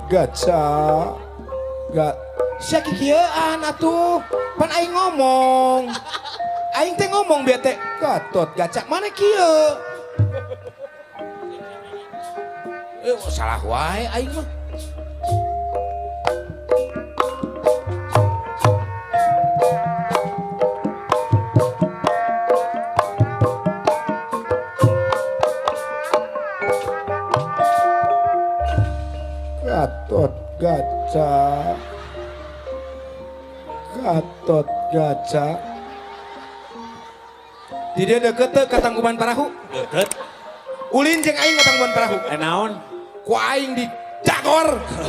Gaca. Gak sia kikieuan atuh. Pan aing ngomong. Aing teh ngomong bete Gatot Gaca mana kieu? Eh, salah wae aing mah. Gatot Gaca. Gatot Gaca. Di dia deket teu ka Tangkuban Parahu. Deket. Ulin jeung aing ka Tangkuban Parahu. Eh, naon? Ku aing dicagor.